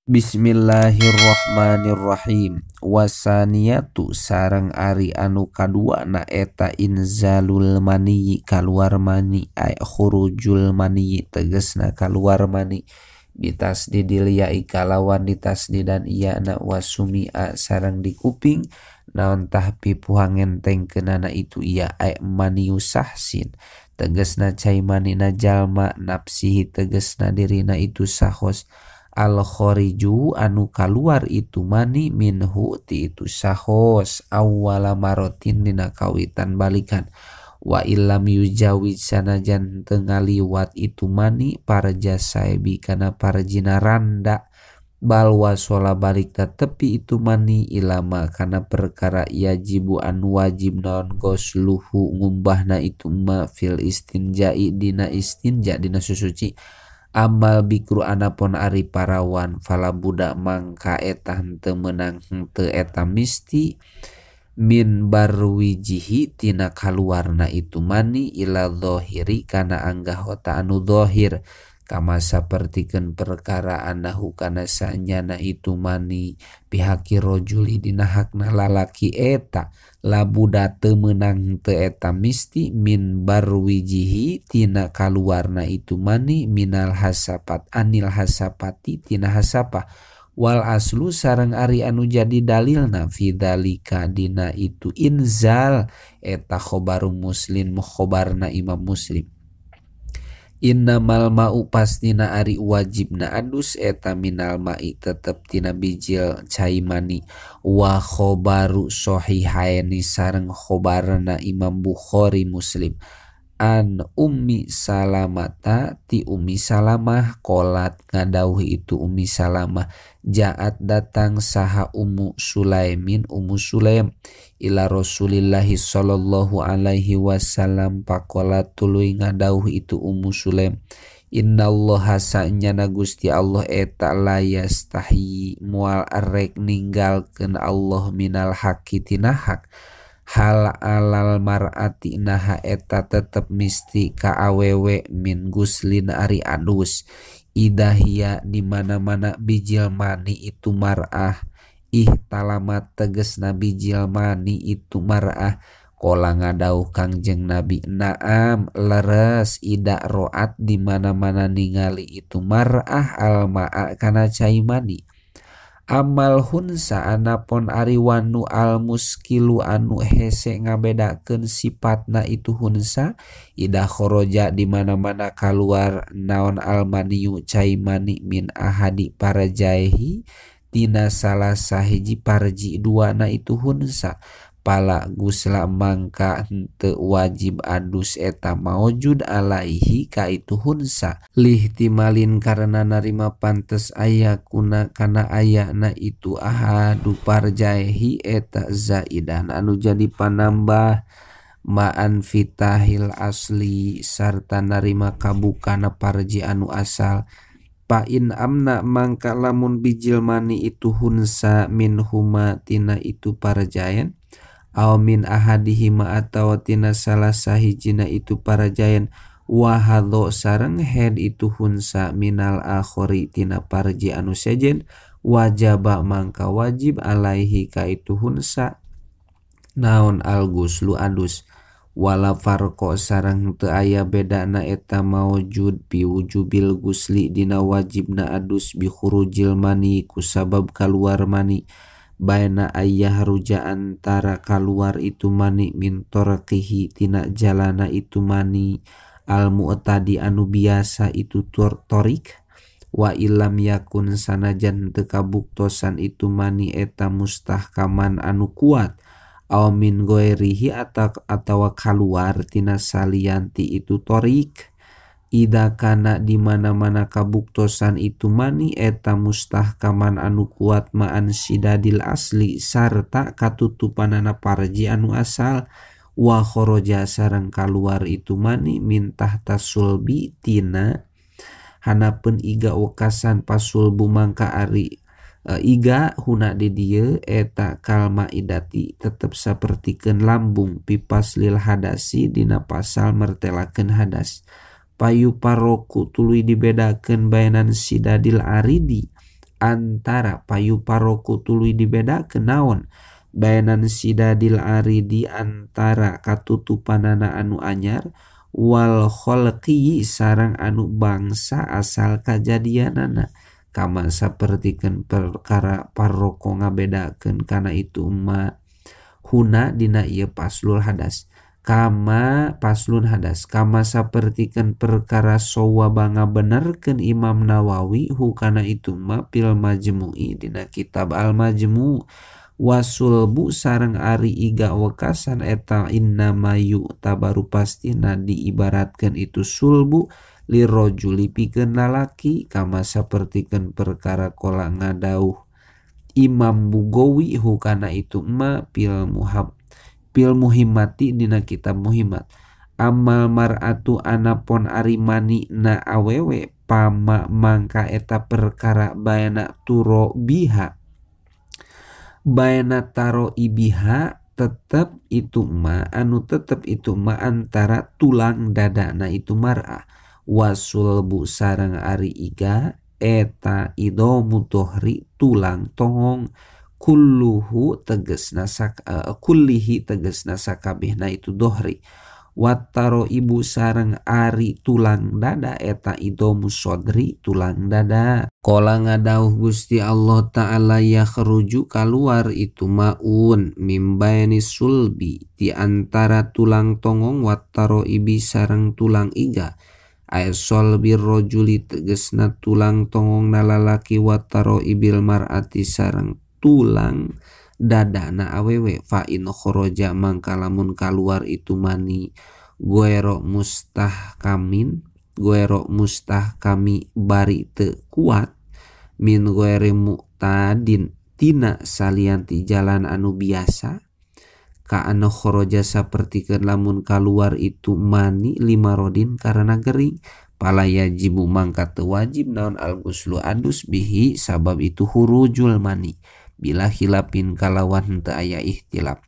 Bismillahirrahmanirrahim. Wasaniyatu sareng ari anu kadua na eta inzalul mani kaluar mani ay khurujul mani tegesna kaluar mani bitasdidil ya'i kalawan ditasdidan iya na wasumi'a sareng di kuping naon tahpipu hangentengkeunana itu iya ay maniu sahsin tegesna cai manina jalma nafsihi tegesna dirina itu sahos al khoriju anu kaluar itu mani minhu ti itu sahos awwala marotin dina kawitan balikan wa illam yujawiz sanajan teu ngaliwat itu mani parja saebi kana parjina randa bal wasola balik tepi itu mani ilama kana perkara yajibu anu wajib naon gosluhu ngumbahna itu ma fil istinja'i dina istinja dina susuci amal bikru anapun ari parawan fala budak mangka eta henteu meunang henteu eta misti min barwijihi tina kaluarna itu mani ila zahiri kana anggahota anu zahir kama sapertikeun perkara anahu kana sanyana itu mani pihaki rajuli dina hakna lalaki eta labuda teu meunang teu eta misti min barwijihi tina kaluarna itu mani minal hasapat anil hasapati tina hasapah wal aslu sareng ari anu jadi dalilna fidzalika dina itu inzal eta khobaru muslim khobarna Imam Muslim. Innamal ma'u pastina ari wajibna adus eta minal ma'i tetep tina bijil cai mani wa khobaru sahihaini sareng khobarna Imam Bukhari Muslim an Ummi Salamata ti Ummi Salamah kolat ngadauhi itu Ummi Salamah jaat datang saha Ummu Sulaimin Ummu Sulaim ila Rasulillahi sallallahu alaihi wasallam pakolat tuluy ngadauh itu Ummu Sulaim innallaha sanyana Gusti Allah eta la yastahi moal arek ninggalkeun Allah minal haqqi tina hak hal alal mar'ati naha eta tetep misti ka awewe min guslin ari adus idahia di mana-mana bijil mani itu mar'ah ihtalamat tegesna bijil mani itu mar'ah kola ngadauh Kangjeng Nabi naam leres ida roat di mana-mana ningali itu mar'ah alma'a kana cai mani amal hunsa anapon ari wanu al muskilu anu hese ngabedakeun sipatna itu hunsa ida khoroja di mana-mana kaluar naon almaniyu cai mani min ahadi parjaihi tina salah sahiji parji duana itu hunsa pala gusla mangka henteu wajib adus eta maujud alaihi ka itu hunsa lihtimalin karena narima pantes aya kuna kana ayana itu ahadu parjaihi eta zaidan anu jadi panambah ma'an fitahil asli sarta narima kabukana parji anu asal pa in amna mangka lamun bijil mani itu hunsa min huma tina itu parjaen aw min ahadihima atawa tina salah sahijina itu parjaen wa hadho sareng head itu hunsa minal akhori tina parji anu sejen wajaba mangka wajib alaihi ka itu hunsa naon al guslu adus wala farqo sareng teu aya bedana eta maujud bi wujubil gusli dina wajibna adus bi khurujil mani kusabab kaluar mani baina ayyah ruja antara kaluar itu mani min torqihi tina jalana itu mani al mu'tadi anu biasa itu torik wa illam yakun sanajan teu kabuktosan itu mani eta mustahkaman anu kuat aw min ghairihi atawa kaluar tina salianti itu torik ida kana di mana-mana kabuktosan itu mani eta mustahkaman anu kuat ma'an sidadil asli sarta katutupanana parji anu asal wa khoroja sareng kaluar itu mani min tahta sulbi tina hanapeun iga wekasan pasulbu mangka ari iga huna di dieu eta kalma idati tetep sapertikeun lambung pipas lil hadasi dina pasal mertelakeun hadas payu paroku tuluy dibedakeun baenan sidadil aridi antara payu paroku tuluy dibedakeun naon baenan sidadil aridi antara katutupanana anu anyar wal khalqi sareng anu bangsa asal kajadianana kama sapertikeun perkara paroko ngabedakeun kana itu ma huna dina ieu paslul hadas kama paslun hadas kama sapertikeun perkara sawaba ngabenerkeun Imam Nawawi hukana itu ma fil majmu'i dina kitab al majmu' wasulbu sareng ari iga wekasan eta innama yu'tabaru pastina diibaratkeun itu sulbu lirajuli pikeun lalaki kama sapertikeun perkara kola ngadauh Imam Bugawi hukana itu ma fil muhab fil muhimmati dina kitab muhimmat amal mar'atu anapon ari mani na awewe pama mangka eta perkara baena turo biha baena taro ibiha tetep itu ma anu tetep itu ma antara tulang dadana itu mar'ah wasulbu sareng ari iga eta idomu tohri tulang tongong kulluhu tegesna kullihi tegesna sakabehna itu dohri wattaro ibu sareng ari tulang dada eta idomu sodri tulang dada kola ngadauh Gusti Allah Ta'ala yakhruju kaluar itu maun mimbaini sulbi di antara tulang tongong wattaro ibi sareng tulang iga ay solbi rojuli tegesna tulang tongong nalalaki wattaro ibil mar'ati sareng tulang dadana awewe fa in kharaja mangka lamun kaluar itu mani goero mustahkamin goero mustahkami bari teu kuat min goeri muqtadin tina salian ti jalan anu biasa ka anu kharaja sapertikeun lamun kaluar itu mani lima rodin karena gering pala yajibu mangka teu wajib naon al guslu adus bihi sabab itu hurujul mani bila khilafin kalawan henteu aya ikhtilaf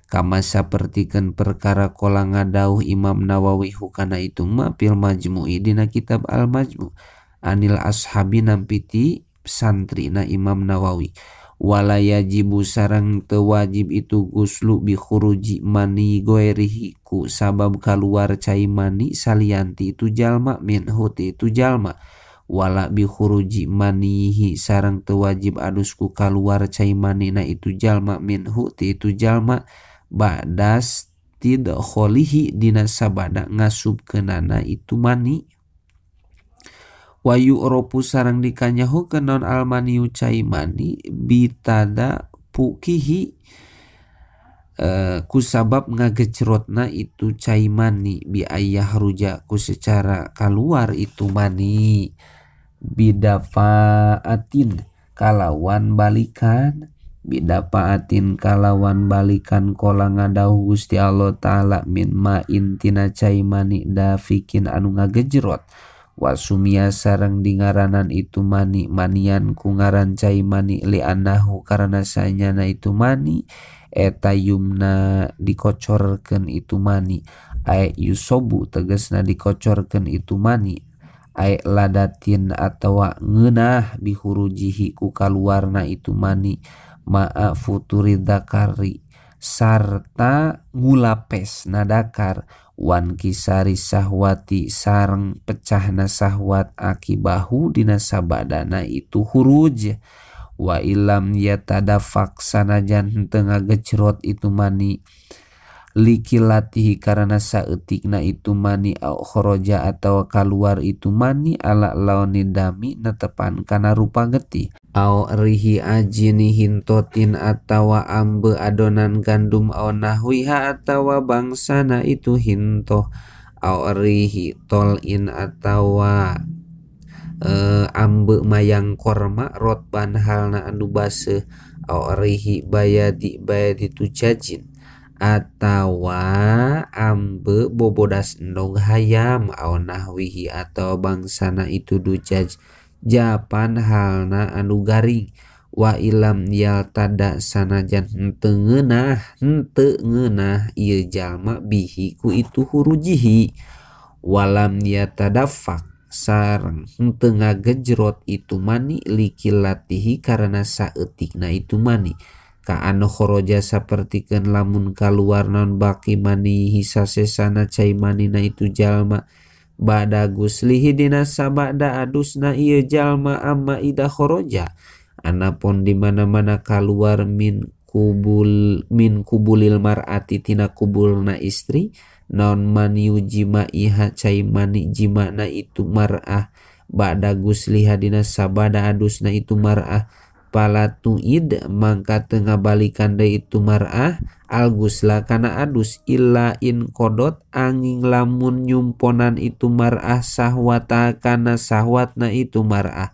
kama sapertikeun perkara kola ngadauh Imam Nawawi hukana itu ma fil majmu'i dina kitab al majmu' anil ashabi nampiti santrina Imam Nawawi wala yajibu sareng teu wajib itu guslu bi khuruji mani goerihi ku sabab kaluar cai mani salianti itu jalma minhu ti itu jalma wala bi khuruji manihi sareng teu wajib adus ku kaluar cai manina itu jalma minhu ti itu jalma ba'das tidkholihi dina sabada ngasubkeunana itu mani wa yu'rafu sareng dikanyahokeun naon almaniu cai mani bitada pukihi ku sabab ngagecrotna itu cai mani bi ayah ruja ku secara kaluar itu mani bidafaatin kalawan balikan bidafaatin kalawan balikan kola ngadauh Gusti Allah Ta'ala min ma'in tina cai mani dafikin anu ngagejrot wasumia sareng dingaranan itu mani manian ku ngaran cai mani li'annahu karena sanyana itu mani eta yumna dikocorkeun itu mani ay yusobu tegesna dikocorkeun itu mani ay ladatin atawa ngeunah bihurujihi ku kaluarna itu mani ma'a futuri dakari sarta ngulapes nadakar wan kisari sahwati sareng pecahna sahwat akibahu dina sabadana itu huruj wa ilam yatadafak sanajan henteu ngagecrot itu mani likilatihi karena saeutikna itu mani au kharaja atawa kaluar itu mani ala laoni dami netepan kana rupa getih au rihi ajini hintotin atawa ambe adonan gandum au nahwiha atawa bangsana itu hintoh au rihi tolin atawa ambe mayang korma rotban halna anu baseuh au rihi bayadi bayadi tujajin atawa ambe bobodas endog hayam au nahwihi atau bangsana itu dujaj japan halna anu garing wa ilam yaltada sanajan henteu ngeunah ieu jalma bihi ku itu hurujihi walam yatadafak sareng henteu ngagejrot itu mani likilatihi karena saeutikna itu mani ka anu khoroja sapertikeun lamun kaluar naon baki manihi sasesana cai manina itu jalma bada guslihi dina sabada adusna ieu jalma amma ida khoroja anapun di mana-mana kaluar min kubulil mar'ati tina kubulna istri naon maniu jimaiha cai mani jimana itu mar'ah ba'da gusliha dina sabada adusna itu mar'ah palatuid mangka teu ngabalikan deui itu mar'ah al gusla kana adus illa in qodot angin lamun nyumponan itu mar'ah sahwata kana sahwatna itu mar'ah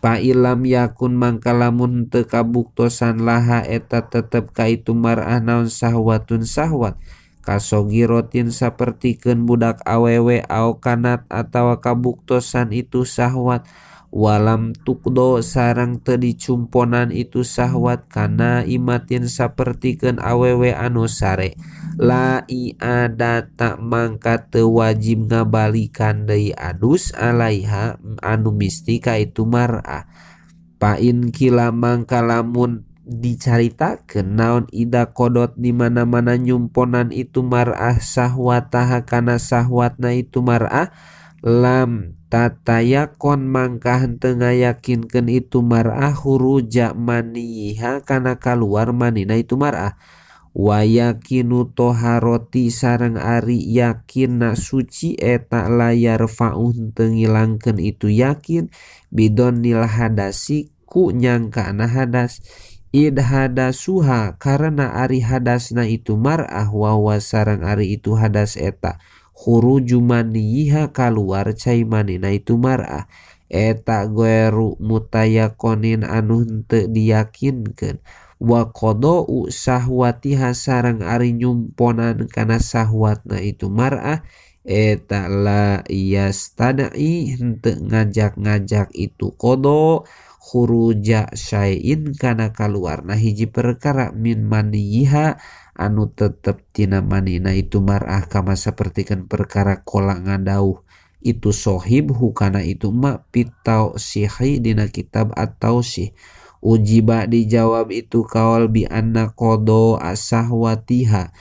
pa ilam yakun mangka lamun teu kabuktosan laha eta tetep ka itu mar'ah naon sahwatun sahwat kasogirotin sapertikeun budak awewe au kanat atawa kabuktosan itu sahwat walam tukdo sareng teu dicumponan itu sahwat kana imatin sapertikeun awewe anu sare la i'adata mangka teu wajib ngabalikan deui adus alaiha anu misti ka itu mar'ah pa in kila mangka lamun dicaritakeun naon ida qodot di mana-mana nyumponan itu mar'ah sahwataha kana sahwatna itu mar'ah lam tatayakon mangka henteu ngayakinkeun itu mar'ah huruja maniha kana kaluar manina itu mar'ah wa yakinu toharoti sareng ari yakinna suci eta layar fa'u henteu ngilangkeun itu yakin bidonil hadasi ku nyangkana hadas id hadasuha karena ari hadasna itu mar'ah wa huwa sareng ari itu hadas eta khuruju maniha kaluar cai manina itu mar'ah eta goeru mutayakonin anu henteu diyakinkeun wa qada'u sahwatiha sareng ari nyumponan kana sahwatna itu mar'ah eta la yastad'i henteu ngajak-ngajak itu qada khuruja syai'in kana kaluarna hiji perkara min maniha anu tetep tina manina itu mar'ah kama sapertikeun perkara kola ngadauh itu sohib hukana itu ma pitau sihi dina kitab atau sih ujiba dijawab itu kaol bi anna qada asahwatiha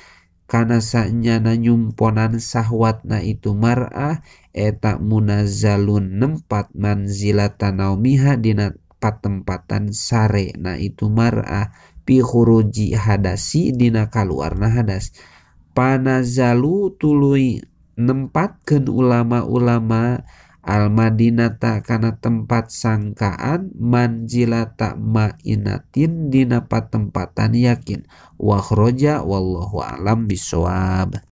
kana sanyana nyumponan sahwatna itu mar'ah eta munazzalun nempat manzilata naumiha dina patempatan sare na itu mar'ah pi khuruji hadasi dina kaluarna hadas panazalu tuluy nempatkeun ulama-ulama al madinata kana tempat sangkaan manjilata ma'inatin dina patempatan yakin wa khroja wallahu alam bisawab.